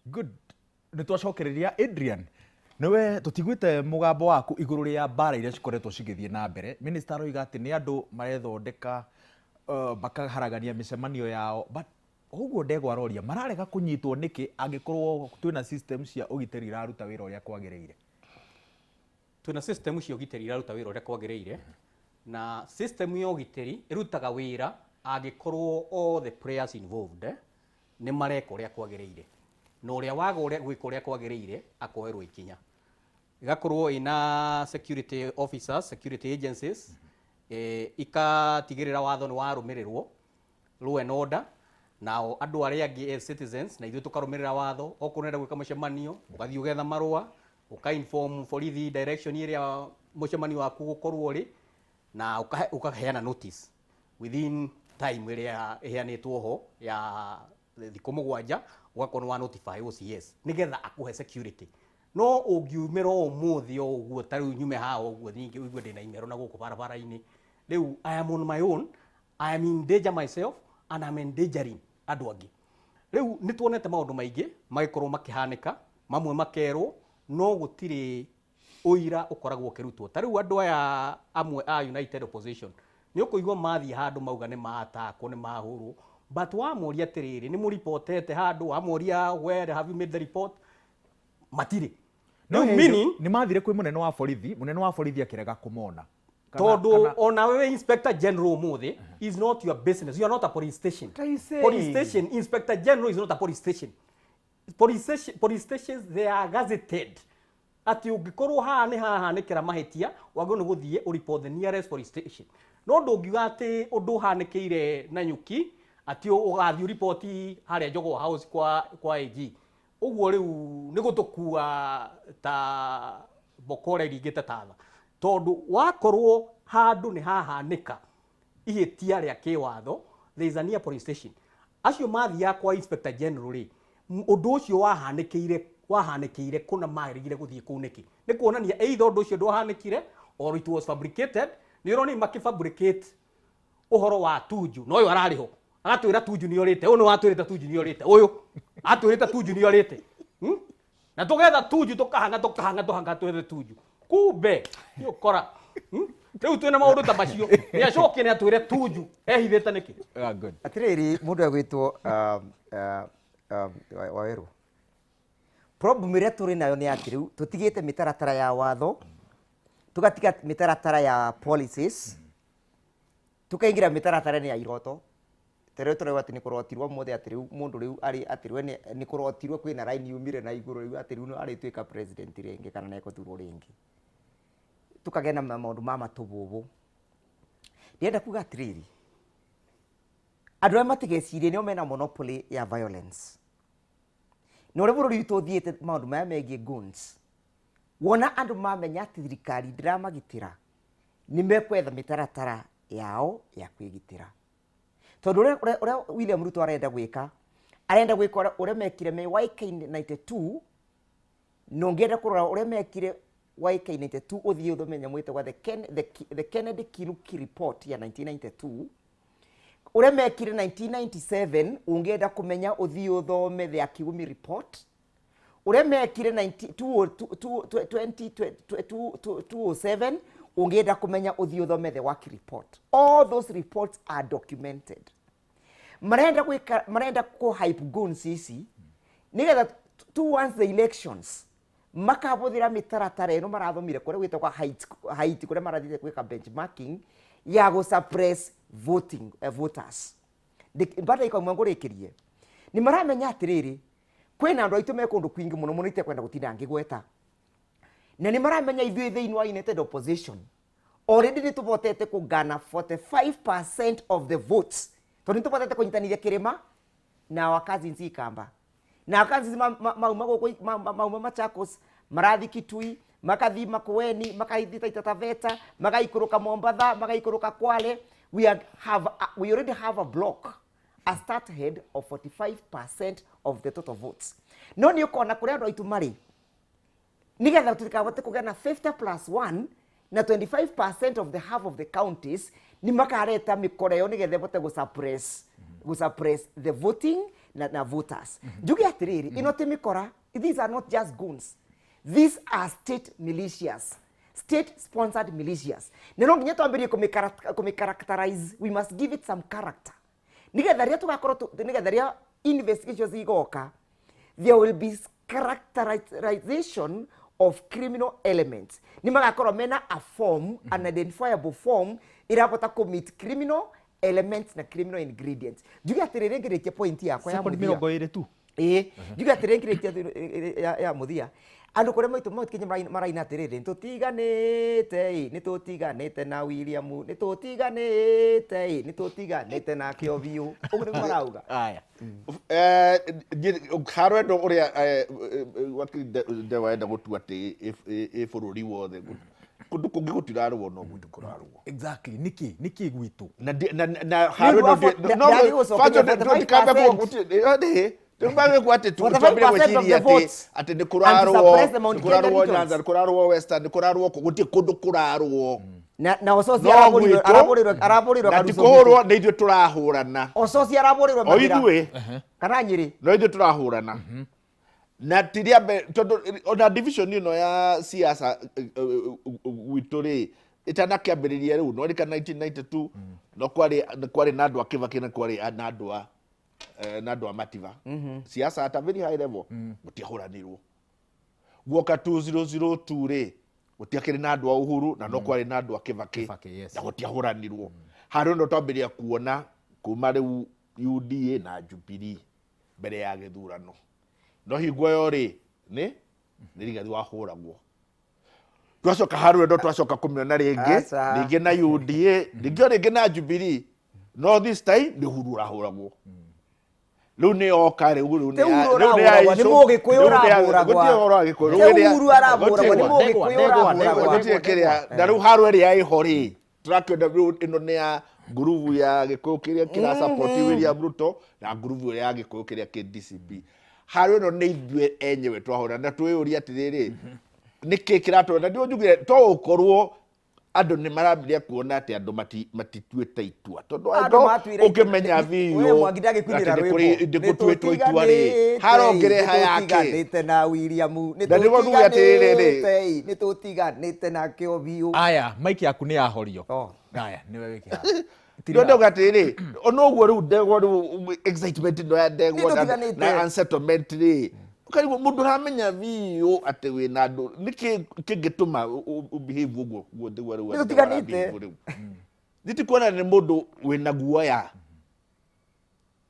Good. Nĩ twacokereria Adrian, nĩwe tũtiguĩte mũgambo waku igũrũ rĩa mbara iria cikoretwo cigĩthiĩ na mbere. Minister aroiga atĩ nĩ andũ marethondeka makaharagania mĩcemanio yao, but ũguo ndegwa aroria mararega kũnyitwo nĩkĩ angĩkorwo twĩna system cia ũgitĩri iraruta wĩra ũrĩa kwagĩrĩire? Twĩna system cia ũgitĩri iraruta wĩra ũrĩa kwagĩrĩire, na system ya ũgitĩri ĩrutaga wĩra angĩkorwo all the players involved nĩ mareka ũrĩa kwagĩrĩire, na ũrĩa waga ũrĩa gwĩka ũrĩa kwagĩrĩire akoerwo ikinya. Ĩgakorwo ĩna security officers, security agencies, ikatigĩrĩra watho nĩ warũmĩrĩrwo, law and order, nao andũ arĩa angĩ as citizens na ithuĩ tũkarũmĩrĩra watho. Okorwo ũrenda gwĩka mũcemanio, ũgathiĩ ũgetha marũa, ũka inform borithi direction ĩrĩa mũcemanio waku ũgũkorwo ũrĩ, na ũkaheana notice within time ĩrĩa ĩheanĩtwo ho ya thikũ 7, ũgakorwo nĩ wa notify OCS nĩgetha akũhe security. No ũngiumĩra o ũmũthĩ o ũguo, ta rĩu nyume haha ũguo, ningĩ ũigue ndĩna imero na gũkũ barabara-inĩ, rĩu I am on my own, I am in danger myself and I'm endangering andũ angĩ. Rĩu nĩ tuonete maũndũ maingĩ magĩkorwo makĩhanĩka, mamwe makerwo, no gũtirĩ ũira ũkoragwo ũkĩrutwo. Ta rĩu andũ aya amwe a United Opposition, nĩ ũkũigua mathiĩ handũ mauga nĩ maatakwo, nĩ mahũrwo, but wamoria atĩrĩrĩ, nĩ mũripotete handũ? Wamoria, "Where have you made the report?" Matirĩ. No Rĩu meaning nĩ mathire kwĩ mũnene wa borithi, mũnene wa borithi akĩrega kũmona. Tondu ona wewe inspector general umuthi is not your business. You are not a police station. What are you saying? Police station, inspector general is not a police station. Police station, police stations, they are gazetted, ati ũngĩkorwo haha nĩ hahanĩkĩra mahĩtia, wagĩrĩirwo nĩ gũthiĩ ũreport the nearest police station. No ndũngiuga atĩ ũndũ ũhanĩkĩire Nanyuki atĩ ũgathiĩ ũripoti harĩa Jogoo House kwa AG. Ũguo rĩu nĩ gũtũkua ta mbokore ĩringĩte tatha, tondũ wakorwo handũ nĩ hahanĩka ihĩtia rĩa kĩwatho, there is a near police station. Acio mathiaga kwa inspector general rĩ, ũndũ ũcio wahanĩkĩire kũna, magĩrĩire gũthiĩ kũu nĩkĩ? Nĩ kuonania either ũndũ ũcio ndwahanĩkire or it was fabricated. Nĩ ũrona makĩfabricate ũhoro wa Tuju, na ũyũ ararĩ ho agatwĩra Tuju nĩ orĩte, ũyũ nĩ watwĩrĩte Tuju nĩ orĩte, ũyũ atwĩrĩte Tuju nĩ orĩte, Na tũgetha Tuju, tũkahanga tũkahanga tũhanga twethe Tuju, kumbe nĩ ũkora, Rĩu twĩna maũndũ ta macio, nĩ acoke nĩ atwĩre Tuju ehithĩte nĩkĩ? Ah, good. Atirĩrĩ, mũndũ egwĩtwo Wawerũ, problem ĩrĩa tũrĩ nayo nĩ atĩ rĩu tũtigĩte mĩtaratara ya watho, tũgatiga mĩtaratara ya policies, tukaingĩra mĩtaratara-inĩ ya iroto. Ta rĩu tũrauga atĩ nĩ kũrotirwo ũmũthĩ atĩ rĩu mũndũ rĩu arĩ atĩ rĩu nĩ kũrotirwo kwĩna line yumire na igũrũ rĩu atĩ rĩu arĩtuĩka president rĩngĩ kana nĩ egũthurwo rĩngĩ. Tũkagĩa na maũndũ ma matũbũbũ. Ndĩrenda kuga atĩrĩrĩ, andũ arĩa matigecirie nĩo mena monopoly ya violence. Na ũrĩa bũrũri witũ ũthiĩte, maũndũ maya megiĩ guns, wona andũ mamenya atĩ thirikari ndĩramagitĩra, nĩ mekwetha mĩtaratara yao ya kwĩgitĩra. Tondũ ũrĩa William Ruto arenda gwĩka, arenda gwĩka ũrĩa mekire me YK92. Na ũngĩenda kũrora ũrĩa mekire YK92, ũthiĩ ũthome nyamũ ĩtagwo the Kennedy Kinuki Report ya 1992. Ũrĩa mekire 1997, ũngĩenda kũmenya, ũthiĩ ũthome the Akiumi Report. Ũrĩa mekire 90 2 20 207, ũngĩenda kũmenya, ũthiĩ ũthome the Waki Report. All those reports are documented. Marenda gwĩka, marenda kũ hype guns ici nĩgetha towards the elections makahũthĩra mĩtaratara ĩno marathomire kũrĩa gwĩtagwo Haiti, kũrĩa marathiĩte gwĩka benchmarking ya gũ suppress voting, voters. Ndagĩka ĩmwe ngũrĩkĩrie. Nĩ maramenya atĩrĩrĩ, kwĩna andũ aitũ me kũndũ kwingĩ mũno mũno, itekwenda gũtinda ngĩgweta, na nĩ maramenya ithuĩ thĩinĩ wa United Opposition already nĩ tũvotete kũgana 45% of the votes, tondũ nĩ tũvotete kũnyitanithia kĩrĩma na our cousins Ikamba na our cousins mauma gũkũ, mauma Machakos, marathi Kitui, makathi Makueni, makathi Taita Taveta, magaikũrũka Mombatha, magaikũrũka Kwale. We already have a block, a start head of 45% of the total votes. No nĩ ũkona kũrĩa andũ aitũ marĩ, nigetha tutikabote kũgĩa na 50 plus 1 na 25% of the half of the counties, nĩ makareta mĩkora ĩyo nĩgetha ĩbote gũ suppress the voting. na voters. Njuge atiriri, ino ti mikora, these are not just goons, these are state militias, state sponsored militias. Na no nginya twambirie kumi characterize. We must give it some character nigetha rĩrĩa tũgakorwo nigetha rĩrĩa investigations igoka, there will be characterization of criminal elements. Nĩ magakorwo mena a form, an identifiable form ĩrabota commit criminal elements na criminal ingredients. Njuge atĩrĩrĩ, ngĩrĩkia point yakwa ya Second mũthia. 20 tu. Ĩĩ, njuge atĩrĩrĩ, ngĩrĩkia ya mũthia, andũ kũrĩa maitũ Mount Kenya maraina atĩrĩrĩ, nĩtũtiganĩte ĩ, nĩtũtiganĩte na William, nĩtũtiganĩte ĩ, nĩtũtiganĩte nake o biũ. Ũguo nĩguo marauga. Aya. Haro ĩno ũrĩa wakiri Ndewa enda gũtua atĩ ĩ bũrũri wothe, kũndũ kũngĩ gũtirarũo no gwitũ kũrarũo. Exactly, niki niki gwitũ? Na haro Nĩ ũndũ wa ĩno no ndagĩgũcokeria ndikambe 45%. ndimambe kuga atĩ 45% twambire of the gwĩciria atĩ votes atĩ nĩ and to kũrarũo suppress the Mount nĩ Kenya kũrarũo regions. Nyanza, nĩ kũrarũo Western, nĩ kũrarũo kũ, gũtirĩ kũndũ kũrarũo. Na Ososi No arabũrirwe gwitũ, arabũrirwe na ti Karuco. kũhũrwo, nĩ ithuĩ tũrahũrana. Ososi arabũrirwe O Mathira ithuĩ kana Nyĩrĩ. No ithuĩ tũrahũrana na ti rĩa mbere, tondũ ona division ĩno ya siasa gwitũ rĩ ĩtanakĩambĩrĩria rĩu, no rĩka 1992 no kwarĩ na andũ a Kĩbakĩ na kwarĩ na andũ a na andũ a Mativa, siasa at a very high level, gũtiahũranirwo. Guoka 2002 rĩ, gũtiakĩrĩ na andũ a Uhuru na no kwarĩ na andũ a Kĩbakĩ. Kibaki, yes. Na gũtiahũranirwo. Harĩ ĩno twambĩrĩria kuona kuma rĩu UDA na Jubilee mbere ya gĩthurano, no hingo ĩyo rĩ nĩ Rigathi wahũragwo. Twacoka harũ ĩno twacoka kũmĩona rĩngĩ. Aca. Rĩngĩ na UDA, rĩngĩ o rĩngĩ na Jubilee, no this time nĩ Uhuru ũrahũragwo. Rĩu nĩ yoka rĩu rĩu Ti nĩ ya- Uhuru rĩu nĩ ya ũrahũragwo, nĩ issue- Mũgĩkũyũ rĩu nĩ ya- ũrahũragwo. gũtirĩ ũhoro wa Gĩkũyũ. Ti Rĩu ĩrĩa- Uhuru arahũragwo, nĩ gũtirĩ- Mũgĩkũyũ Ndegwa, ũrahũragwo. gũtirĩ kĩrĩa na rĩu haro ĩrĩa ĩho rĩ, tũrakĩona rĩu ĩno nĩ ya ngurubu ya Gĩkũyũ kĩrĩa kĩra support William Ruto na ngurubu ĩrĩa ya Gĩkũyũ kĩrĩa kĩ DCP. Haro ĩno nĩ ithuĩ enyewe twahũra na twĩyũria atĩrĩrĩ, nĩkĩ kĩratũra? Na ndio njugire to ũkorwo andũ nĩ marambĩrĩria kuona atĩ andũ matituĩte itua, tondũ Andũ angĩkorwo matuire itua. ũngĩmenya We biũ Mwangi ndagĩkuinĩra atĩ nĩ rwĩmbo. kũrĩ nĩ gũtuĩtwo itua rĩ, harongereha yake. Nĩtũtiganĩte na William. Na nĩguo nduge atĩrĩrĩ. Nĩtũtiganĩte, nĩtũtiganĩte nake o biũ. Aya, maiki yaku nĩ yahorio. Oh. Aya, nĩwe wĩke haha. Ndio ndauga atĩrĩrĩ, ona ũguo rĩu ndegwa rĩu excitement ĩno ya ndegwa Nĩtũtiganĩte. na unsettlement rĩ, ũkarigwo mũndũ ũramenya biũ atĩ wĩna andũ, nĩkĩ kĩngĩtũma behave ũguo ũguo ndegwa rĩu Nĩtũtiganĩte. behave rĩu? Nĩ ti kuona nĩ mũndũ wĩna guoya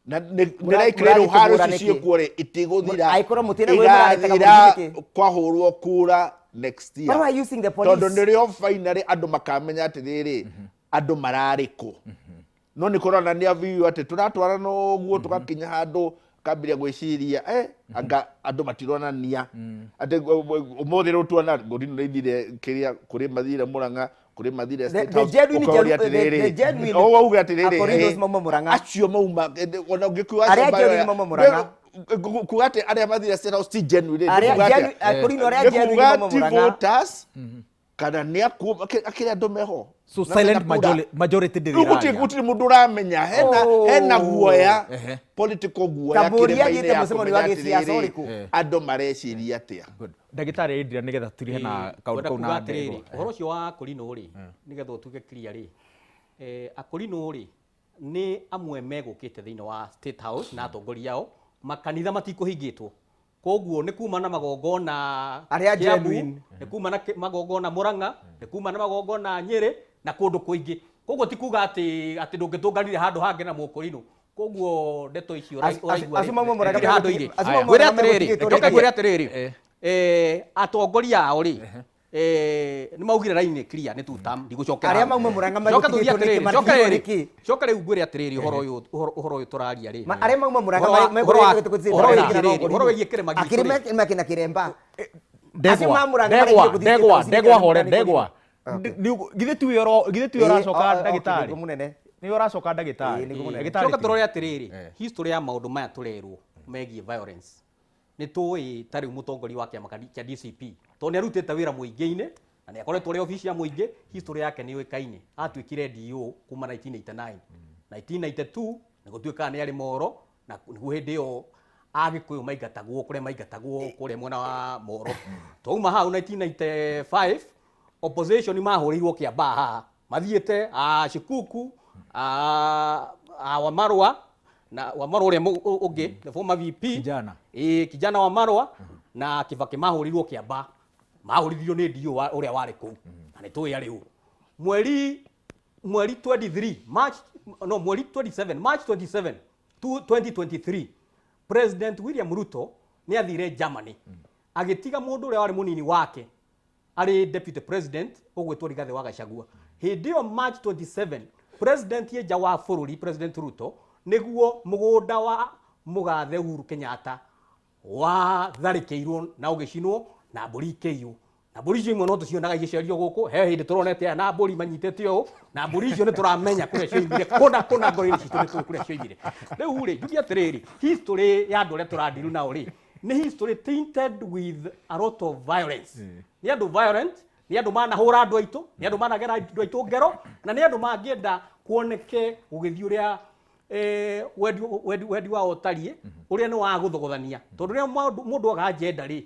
na nĩ likely rĩu haro mũragĩtũhũra ici nĩkĩ? ciĩkuo rĩ itigũthira. Angĩkorwo mũtirĩ gwĩ mũraretaga Igathira mũrigi nĩkĩ? kwahũrwo kura next year. Why are you using the police? Tondũ nĩrĩo finally andũ makamenya atĩrĩrĩ, andũ mararĩ kũ. No nĩ kũronania biũ atĩ tũratwarana ũguo tũgakinya handũ kambĩrĩria gwĩciria anga andũ matironania atĩ ũmũthĩ rĩu tuona ngũri nĩ ithire kĩrĩa, kũrĩ mathire Mũrang'a, kũrĩ mathire State The House, genuine ũkoria the atĩrĩrĩ, genuine o wauge atĩrĩrĩ, Akorinos mauma Mũrang'a. Acio mauma ona ũngĩkiuga Arĩa acio maoya- genuine mauma Mũrang'a. Kuga atĩ arĩa mathire State House ti genuine rĩ, nĩ Arĩa kuga atĩa? Akorino arĩa Nĩ genuine kuga mauma ti Mũrang'a. voters kana nĩ akuo akĩrĩ andũ meho So Na mena silent kura. majority ndĩrĩ Rĩu gũtirĩ ĩraria. gũtirĩ mũndũ ũramenya hena Oh. hena guoya, Ehe. political guoya Ta mbũri kĩrĩma-inĩ athiĩte ya mũcemanio kũmenya wa gĩsiasa atĩrĩrĩ, ũrĩkũ? andũ mareciria atĩa. Good. Ndagĩtarĩ Adrian, nĩgetha tũrihe na kaũndũ Ngwenda kau kuga na atĩrĩrĩ, ndegwa. ũhoro ũcio wa Akorino rĩ, nĩgetha ũtuĩke clear rĩ, Akorino rĩ nĩ amwe megũkĩte thĩinĩ wa State House na atongoria ao, makanitha matikũhingĩtwo, koguo nĩ kuma na magongona Arĩa Kiambu, genuine. nĩ kuma na magongona Murang'a, nĩ kuma na magongona Nyĩrĩ na kũndũ kũingĩ. Koguo ti kuga atĩ ndũngĩtũnganire handũ hangĩ na mũkũrinũ. Koguo ndeto icio ũraigua Acio rĩ, mauma Murang'a itirĩ handũ irĩ. acio mauma Ngwĩre Murang'a atĩrĩrĩ, megũtigĩtwo njoke nĩkĩ? ngwĩre atĩrĩrĩ, atongoria ao rĩ, nĩ maugire line clear nĩ two term, ndigũcokera Arĩa hau. mauma Murang'a Njoke tũthiĩ megũtigĩtwo nĩkĩ? atĩrĩrĩ, njoke Matigĩtwo rĩrĩ, nĩkĩ? njoke rĩu ngwĩre atĩrĩrĩ, ũhoro ũyũ tũraria rĩ, Arĩa mauma Murang'a Ũhoro wĩgiĩ kĩrĩma gitũ rĩ. Akĩrĩma kĩna kĩremba. Ndegwa, Acio ma Murang'a ndegwa, maraigua gũthiĩ ndegwa, State House ndegwa nĩkĩ? hore, ndegwa. Githĩ tiwe githĩ tiwe ũracoka ndagĩtarĩ? Nĩguo mũnene. Nĩwe ũracoka ndagĩtarĩ. Ĩĩ, nĩguo mũnene. Ndagĩtarĩ Coka tiwe. tũrore atĩrĩrĩ, history ya maũndũ maya tũrerwo megiĩ violence, nĩ tũĩ ta rĩu mũtongoria wa kĩama kĩa DCP, tondũ nĩ arutĩte wĩra mũingĩ-inĩ na nĩ akoretwo arĩ obici ya mũingĩ, history yake nĩ yũĩkaine. Atuĩkire DO kuma 1989, 1992 nĩ gũtuĩkaga nĩ arĩ moro. Na nĩguo hĩndĩ ĩyo Agĩkũyũ maingatagwo kũrĩa maingatagwo kũrĩa mwena wa Moro. Twauma hau 1995 opposition mahũrĩirwo Kĩambaa haha mathiĩte a Shikuku, a Wamarwa na Wamarwa ũrĩa ũngĩ, the former VP. Kijana. Ĩĩ, kijana Wamarwa na Kibaki mahũrĩirwo Kĩambaa, mahũrithirio nĩ DO ũrĩa warĩ kũu na nĩ tũĩ arĩ ũ. Mweri 23 March, no, mweri 27, March 27 2023, President William Ruto nĩ athire Germany agĩtiga mũndũ ũrĩa warĩ mũnini wake arĩ deputy president ũgwĩtwo Rigathĩ wa Gachagua. Hĩndĩ ĩyo March 27 president ye nja wa bũrũri, President Ruto, nĩguo mũgũnda wa mũgathe Uhuru Kenyatta watharĩkĩirwo na ũgĩcinwo na mbũri ikĩiywo. Na mbũri icio imwe no tũcionaga igĩcerio gũkũ, he hĩndĩ tũronete aya na mbũri manyitĩte ũũ, na mbũri icio nĩ tũramenya kũrĩa cioimire, kũna kũna ngoro-inĩ citũ nĩ tũĩ kũrĩa cioimire. Rĩu rĩ, njuge atĩrĩrĩ, history ya andũ arĩa tũrandiru nao rĩ, nĩ history tainted with a lot of violence. Nĩ andũ violent, nĩ andũ manahũra andũ aitũ, nĩ andũ managera andũ aitũ ngero, na nĩ andũ mangĩenda kuoneke gũgĩthiĩ ũrĩa wendi wao ũtariĩ, ũrĩa nĩ wa gũthogothania. Tondũ rĩrĩa mũndũ aga agenda rĩ,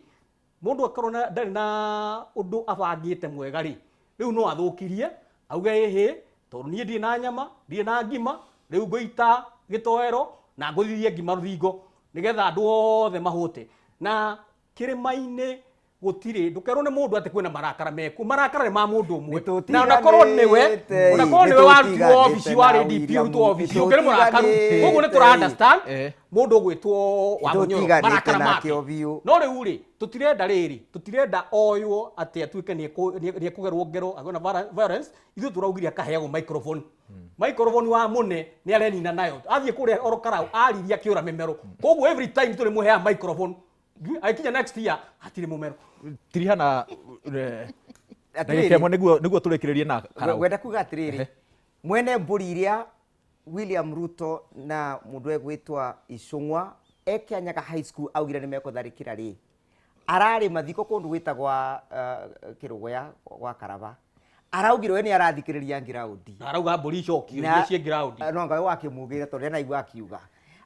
mũndũ akorwo ndarĩ na ũndũ abangĩte mwega rĩ, rĩu no athũkirie, auge ĩhĩ, tondũ niĩ ndirĩ na nyama, ndirĩ na ngima, rĩu ngũita gĩtoero na ngũthithie ngima rũthingo nĩgetha andũ othe mahũte. Na kĩrĩma-inĩ gũtirĩ, ndũkerwo nĩ mũndũ atĩ kwĩna marakara mekuo, marakara nĩ ma mũndũ ũmwe. Na onakorwo nĩwe, onakorwo nĩwe warutirwo obici, warĩ DP ũrutwo obici, ũkĩrĩ mũrakaru. Koguo nĩ tũra understand mũndũ ũgwĩtwo Wamunyoro, Nĩtũtiganĩte marakara nake make. o biũ. No rĩu rĩ, tũtirenda rĩrĩ, tũtirenda oywo atĩ atuĩke nĩ ekũgerwo ngero, agĩe na violence. Ithuĩ tũraugire akaheagwo microphone. Microphone wa mũne nĩ arenina nayo. Athiĩ kũrĩa oro karau, aririe akĩũra mĩmero. Koguo every time tũrĩmũheaga microphone. Agĩkinya next year, hatirĩ mũmero. Tiriha na ndagĩka ĩmwe nĩguo tũrĩkĩrĩrie na karau. Ngwenda kuga atĩrĩrĩ, mwene mbũri iria William Ruto na mũndũ egwĩtwa Icũng'wa e Kianyaga High School augire nĩ mekũtharĩkĩra rĩ, ararĩ mathiko kũndũ gwĩtagwa Kĩrũgũya gwa Karaba. Araugire we nĩ arathikĩrĩria ngiraũndi. Na arauga mbũri icokio iria ciĩ ngiraũndi. No Ngai wakĩmugĩra tondũ ndanaigua akiuga.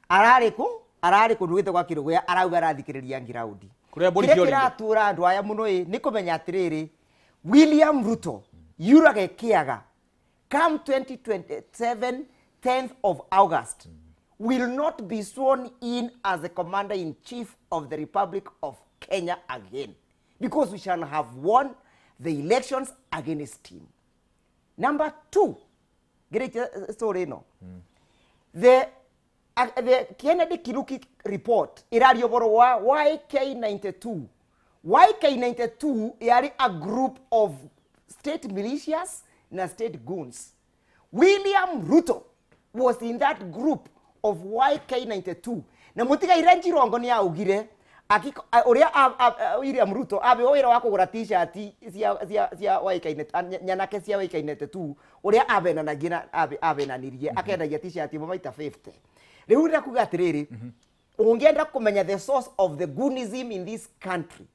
Ararĩ kũ? Ararĩ kũndũ gwĩtagwa Kĩrũgũya arauga arathikĩrĩria ngiraũndi. Kũrĩa mbũri Kĩrĩa ciorĩire. kĩratũra andũ aya mũno ĩ nĩ kũmenya atĩrĩrĩ, William Ruto yurage kĩaga come 2027 10th of August will not be sworn in as the commander-in-chief of the Republic of Kenya again, because we shall have won the elections against him. Number two, ngĩrĩkia story ĩno. The Kennedy Kiluki report ĩraria ũhoro wa YK92. YK92 yarĩ a group of state militias na state goons. William Ruto was in that group of YK92. Na mũtigaire Njirongo nĩ augire ũrĩa William Ruto abewa wĩra wa kũgũra t-shirt cia YK, nyanake cia YK92, ũrĩa abenanagia na abenanirie akendagia t-shirt ĩmwe maita 50. Rĩu ndĩrakuga atĩrĩrĩ, ũngĩenda kũmenya the source of the goonism in this country,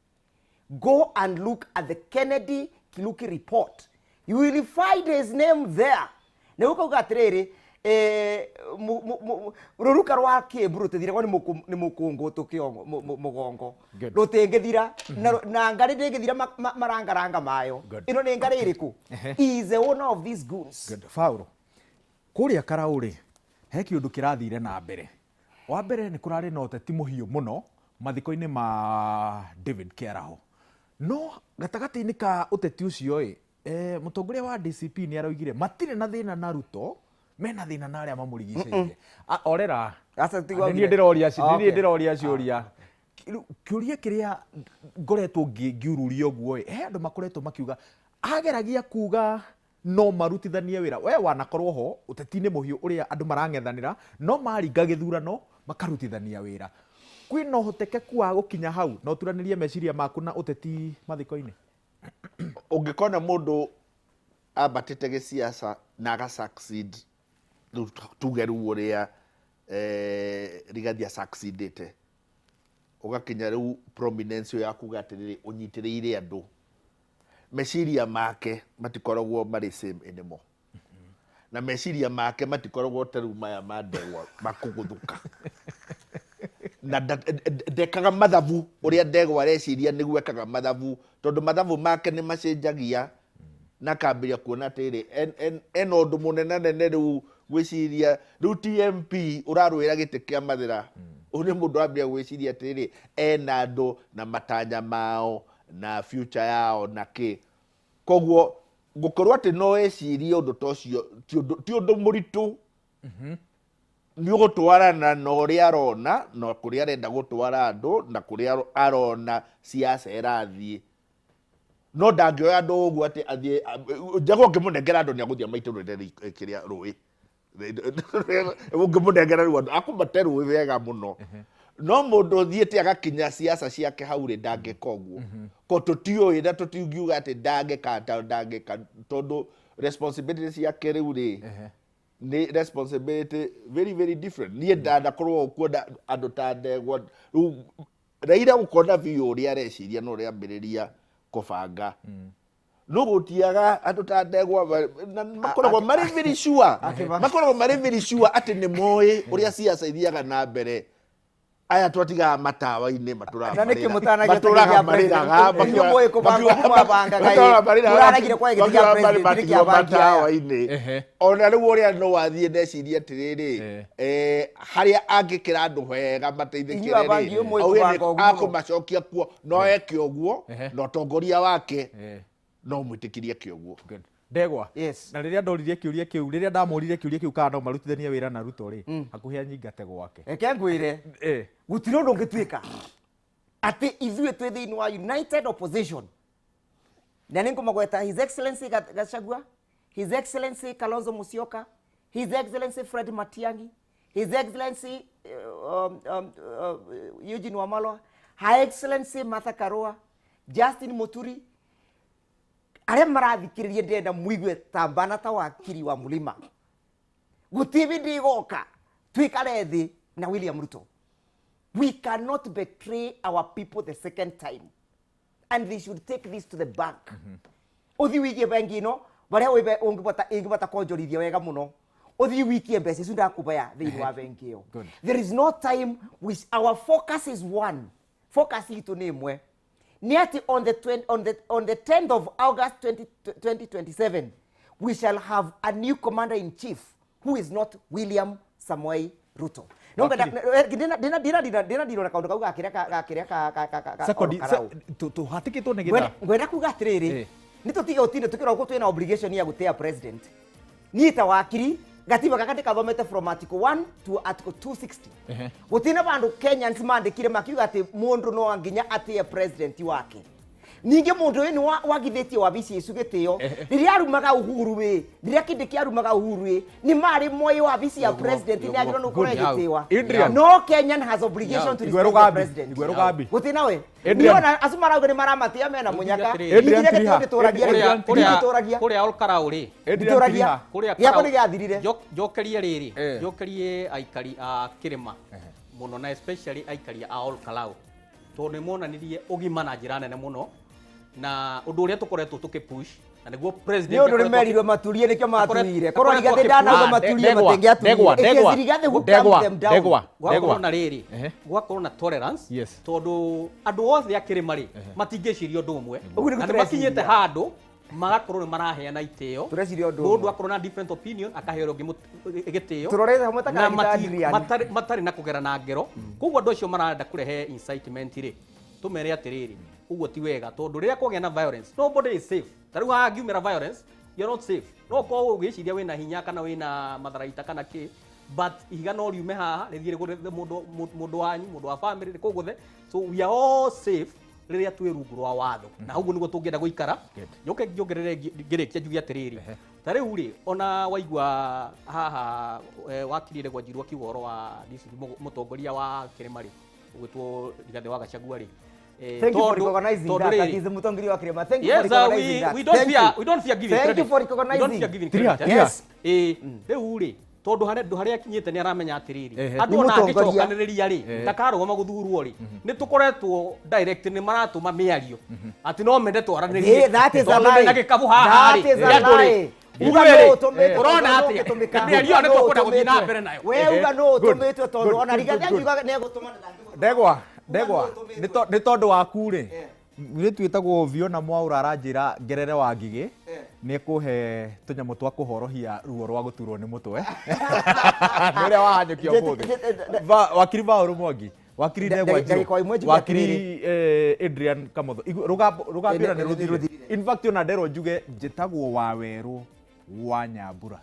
go and look at the Kennedy Kiluki report. You will find his name there. Nĩ gũkauga atĩrĩrĩ, rũruka rwa Kĩmbu rũtithiragwo nĩ mũkũngũ tũkĩo mũgongo. Good. Rũtingĩthira. Na ngarĩ ndĩngĩthira marangaranga mayo. Good. Ĩno nĩ ngarĩ ĩrĩkũ? He is the owner of these goons. Good. Paulo, kũrĩa Karau rĩ, he kĩũndũ kĩrathire na mbere. Wa mbere nĩ kũrarĩ na ũteti mũhiũ mũno mathiko-inĩ ma David Kĩaraho. No gatagatĩ-inĩ ka ũteti ũcio ĩ, mũtongoria wa DCP nĩ aroigire matirĩ na thĩna na Ruto, mena thĩna na arĩa mamũrigicĩirie. Orera. Aca, tiguo Nĩ niĩ augire. ndĩroria nĩ niĩ ndĩroria ciũria. Kĩũria kĩrĩa ngoretwo ngĩururia ũguo ĩ, he andũ makoretwo makiuga ageragia kuga no marutithanie wĩra. We wanakorwo ho ũteti-inĩ mũhiũ ũrĩa andũ marang'ethanĩra, no maringa gĩthurano makarutithania wĩra. Kwĩna ũhotekeku wa gũkinya hau na ũturanĩrie meciria maku na ũteti mathiko-inĩ? Ũngĩkona mũndũ ambatĩte gĩsiasa na aga succeed, rĩu tuge rĩu ũrĩa Rigathi asucceedĩte, ũgakinya rĩu prominence ĩyo ya kuga atĩrĩrĩ ũnyitĩrĩire andũ, meciria make matikoragwo marĩ same anymore. Na meciria make matikoragwo ta rĩu maya ma ndegwa makũgũthũka. Na ndekaga mathabu ũrĩa Ndegwa areciria nĩguo ekaga mathabu, tondũ mathabu make nĩ macenjagia na akambĩrĩria kuona atĩrĩ ena ũndũ mũnenanene rĩu gwĩciria rĩu TMP ũrarũĩra gĩtĩ kĩa Mathĩra. Ũyũ nĩ mũndũ ũrambĩrĩria gwĩciria atĩrĩrĩ, ena andũ na matanya mao na future yao na kĩ. Koguo gũkorwo atĩ no ecirie ũndũ ta ũcio ti ũndũ mũritũ. Nĩ ũgũtwarana na ũrĩa arona na kũrĩa arenda gũtwara andũ na kũrĩa arona siasa ĩrathiĩ. No ndangĩoya andũ ũguo atĩ athiĩ Njagũ, ũngĩmũnengera andũ nĩ agũthiĩ amaitũrũre kĩrĩa rũĩ. Ũngĩmũnengera rĩu andũ akũmate rũĩ wega mũno. No mũndũ ũthiĩte agakinya siasa ciake hau rĩ, ndangĩka ũguo. Ko tũtiũĩ na tũtingiuga atĩ ndangĩka ta ndangĩka, tondũ responsibility ciake rĩu rĩ nĩ responsibility very very different. Niĩ ndanakorwo kuona andũ ta Ndegwa rĩu Raila gũkona biũ ũrĩa areciria na ũrĩa ambĩrĩria kũbanga, no gũtiaga andũ ta Ndegwa na makoragwo marĩ very sure, makoragwo marĩ very sure atĩ nĩ moĩ ũrĩa siasa ithiaga na mbere. Aya twatigaga matawa-inĩ matũraga Na nĩkĩ marĩra- mũtanagia matũraga gĩtĩ kĩa president? marĩraga. Inyuĩ mũĩ kũbanga ũguo mwabangaga ĩ. Mũraragire kwa gĩtĩ kĩa president, nĩkĩ abangi aya? Matawa-inĩ. Ona rĩu ũrĩa no wathiĩ ndeciria atĩrĩrĩ, harĩa angĩkĩra andũ wega mateithĩkĩre Inyuĩ abangi rĩ, ũmwe auge nĩ kũbanga ũguo mũno. akũmacokia kuo, no eke ũguo na ũtongoria wake no mwĩtĩkĩrie eke ũguo. Good. Ndegwa. Yes. Na rĩrĩa ndoririe kĩũria kĩu, rĩrĩa ndamũririe kĩũria kĩu kana no marutithanie wĩra na Ruto rĩ, hakuhĩ anyingate gwake. Reke ngwĩre, gũtirĩ ũndũ ũngĩtuĩka atĩ ithuĩ twĩ thĩinĩ wa united opposition, na nĩ ngũmagweta His Excellency Gachagua, His Excellency Kalonzo Musyoka, His Excellency Fred Matiang'i, His Excellency Eugene Wamalwa, Her Excellency Martha Karua, Justin Muturi, arĩa marathikĩrĩria, ndĩrenda muigue ta mbana ta wakiri wa Mulima, gũtirĩ hĩndĩ ĩgoka twikare thĩ na William Ruto. We cannot betray our people the second time, and they should take this to the bank. Ũthiĩ wĩigie bengi ĩno barĩa ũngĩbota ĩngĩbota konjorithia wega mũno, ũthiĩ wikie mbeca icu ndakũbaya thĩinĩ wa bengi ĩyo. Good. There is no time which our focus is one. Focus itũ nĩ ĩmwe, nĩ atĩ on the 10th of August 20, 2027 we shall have a new commander in chief who is not William Samoei Ruto. No ndĩna na kaũndũ kau gakĩrĩa gakĩrĩa ka Sekondi Karau. Tũhatĩkĩtwo nĩ Ngwenda gĩthaa. Ngwenda kuga atĩrĩrĩ, nĩ tũtige ũtinde tũkĩrora ũguo twĩna obligation ya gũtĩa president. Niĩ ta wakiri, gatiba gaka ndĩkathomete from article 1 to article 260. Gũtirĩ na vandũ Kenyans mandĩkire makiuga atĩ mũndũ no nginya atĩe president wake. Ningĩ mũndũ ũyũ nĩ wagithĩtie wabici icu gĩtĩo rĩrĩa arumaga Uhuru ĩ, rĩrĩa kĩndĩ kĩarumaga Uhuru ĩ, nĩ marĩ moĩ wabici ya president nĩ agĩrĩirwo nĩ gũkorwo ĩgĩtĩwa. Adrian. No Kenyan has obligation to Igwe respect the Rugambi, president. Igwe Rugambi. Gũtirĩ nawe. Adrian. Niona acio marauga nĩ maramatia mena mũnyaka. Atĩrĩrĩ. Adrian Ningĩ Tiriha. gĩtĩo ndĩtũragia rĩ. Adrian Kũrĩa Nditũragia. kũrĩa Olkarau rĩ, Adrian Nditũragia. Tiriha. Kũrĩa Gĩakwa Karau- nĩ gĩathirire. Njokerie rĩrĩ, njokerie aikari a kĩrĩma mũno na especially aikari a Olkalau, tondũ nĩ monanirie ũgima na njĩra nene mũno na ũndũ ũrĩa tũkoretwo tũkĩ push na nĩguo president Nĩ ũndũ nĩ akoretwo merirwo maturie nĩkĩo matuire. Korwo akoretwo Rigathĩ akĩ- ndanauga Ah, maturie Ndegwa, matingĩatuire. Ndegwa, It is Ndegwa, Rigathĩ who Ndegwa, calmed them down. Ndegwa, Gwakorwo Ndegwa. na rĩrĩ, gwakorwo na tolerance, tondũ andũ othe a kĩrĩma rĩ matingĩciria ũndũ ũmwe, Ũguo nĩguo na nĩ makinyĩte tũreciria. handũ magakorwo nĩ maraheana itĩo. Tũreciria ũndũ Mũndũ ũmwe. akorwo na different opinion akahe ũrĩa ũngĩ gĩtĩo Tũrorete hamwe ta na karagita Adrian. matarĩ na kũgerana ngero. Koguo andũ acio marenda kũrehe incitement rĩ, tũmere atĩrĩrĩ, ũguo ti wega, tondũ rĩrĩa kwagĩa na violence, nobody is safe. Ta rĩu haha ngiumĩra violence, you're not safe. No ũkorwo ũgĩciria wĩna hinya kana wĩna matharaita kana kĩ, but ihiga no riume haha rĩthiĩ rĩgũthe mũndũ wanyu, mũndũ wa family, rĩkũgũthe. So we are all safe rĩrĩa twĩ rungu rwa watho, na ũguo nĩguo tũngĩenda gũikara. Njoke njongerere ngĩrĩkia njuge atĩrĩrĩ, ta rĩu rĩ, ona waigua haha wakiri Ndegwa Njiru akiuga ũhoro wa DCP, mũtongoria wa kĩrĩma rĩ, ũgwĩtwo Rigathĩ wa Gachagua rĩ, Thank you for recognizing tondũ that. rĩrĩ, That is mũtongoria wa kĩrĩma. Thank you Yes, for recognizing that. we don't Thank fear, you. we don't fear giving Thank credit. you for We don't fear recognizing. giving Tiriha, credit. tiriha. Yes. Rĩu rĩ, tondũ harĩa andũ harĩa akinyĩte nĩ aramenya atĩrĩrĩ, andũ Nĩ ona mũtongoria. angĩcokanĩrĩria rĩ, ndakarũgama gũthurwo rĩ, nĩ tũkoretwo direct nĩ maratũma mĩario atĩ no mende twaranĩrie. That is a Tondũ lie. mena gĩkabu haha That rĩ is a kĩa andũ rĩ. lie. Uga Ithuĩ nũ rĩ, ũtũmĩtwo ũrona tondũ atĩa? ũngĩtũmĩka. Mĩario ĩyo Uga nũ nĩtũkwenda gũthiĩ na ũtũmĩtwo. mbere nayo. We uga nũ Good, ũtũmĩtwo tondũ good, ona good, Rigathi good. angiuga nĩegũtũma na ndangĩgũtũma. Ndegwa, ndegwa, Uga nũ ũtũmĩtwo. nĩ tondũ waku rĩ, mũirĩtu wĩtagwo Fiona Mwaura aranjĩra ngerere wa ngigĩ nĩ ekũhe tũnyamũ twa kũhorohia ruo rwa gũturwo nĩ mũtwe nĩ ũrĩa wahanyũkia ũmũthĩ. Wakiri Paul Mwangi, wakiri Ndegwa Njirũ, Ndagĩka ĩmwe njuge wakiri atĩrĩrĩ. Adrian Kamotho. Rũgambĩra nĩ Nĩ rũthirire. rũthirire. In fact ona nderwo njuge njĩtagwo Wawerũ wa Nyambura.